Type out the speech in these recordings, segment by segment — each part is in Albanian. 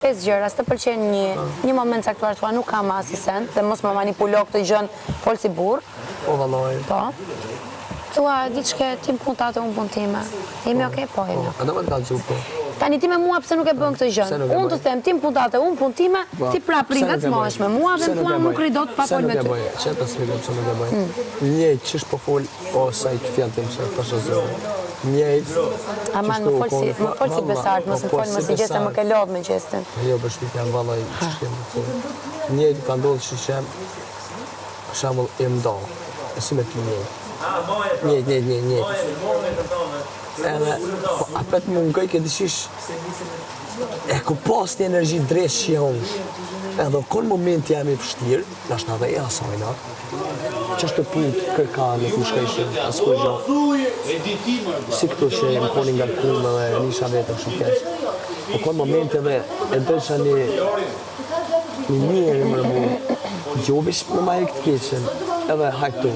Pesë gjëra, s'të pëlqen një, një moment caktuar thua nuk kam asisent dhe mos më manipulo këtë gjën, fol si burrë. Po vallai. Po. Thua diçka ti në punë tate, unë punë time. Jemi okay? Po, jemi. Po, a do më të kallzu po. Tani ti me mua pse nuk e bën këtë gjë? Unë të them ti në punë tate, unë punë time, po. ti prapë rri ngacmohesh me mua dhe më thua nuk rri dot pa fol me ty. Pse nuk e bëj? Që të shpjegoj pse nuk e bëj. Mm. Njëjtë qysh po fol o sa i fjalë tim se po zë. Njëjtë. Aman më fol si, më fol si Besart, mos më fol më si Gjeste, më ke lodh me Gjestin. Jo, për shpik jam vallai qysh kem po fol. Njëjtë ka ndodhur që që për shembull e nda. E si me ty njëjtë. Njëjtë, njëjtë, njëjtë, njëjtë. Edhe, po apet më ngoj këtë qysh e ku pas një energji drejt që jam. Edhe kon momenti jam i vështirë, nashta edhe e asajna, që është të punë kërka nuk më shkojshin, as kur gjo. Si këtu që jem koni nga kumë edhe nisha vetëm shumë keq. Po kon momenti edhe e dojsha një një njeri më rëmu, jo veç me ma hek të keqen, edhe hajt tu.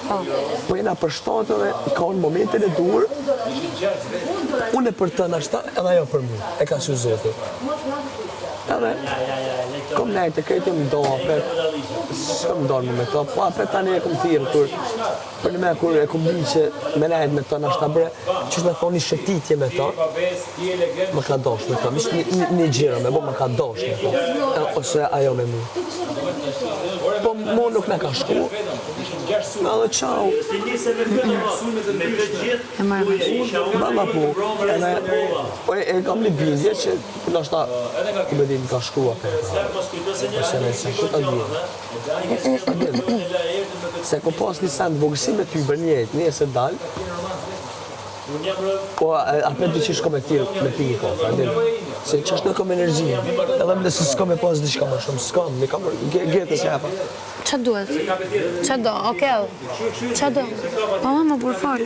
Po. Po jena përshtatë edhe ka në momentin e duhur, unë e për të nashta edhe ajo për mu, e ka që zoti. Edhe, kom nejtë e krejt jem do, apet, s'kom dorë me to, po apet tani e kom thirrë, kur, për një me kur e kom di që me nejtë me të nashta bre, qysh me thonë një shëtitje me të, më ka dosh me të, veç një, një, një gjëra me bo, më ka dosh me të, e, ose ajo me mu. Po mo nuk na ka shku, edhe qau. E marr vesh. Valla po, edhe, po e, e kam një bindje që nashta, ku me di, më ka shku apet, ose nëse, ku ta di. Se ko pas një send vogësi me ty për njëjtë, nëse dal, po apet di që shko me thirr me pi një kafe, a din? Se qashtu e kom energji, edhe nëse s'kom me pas diçka më shumë, s'kam, mi kam gete se japa. Ça duhet? Ça do? Okel? Ça do? Po, më burr fol.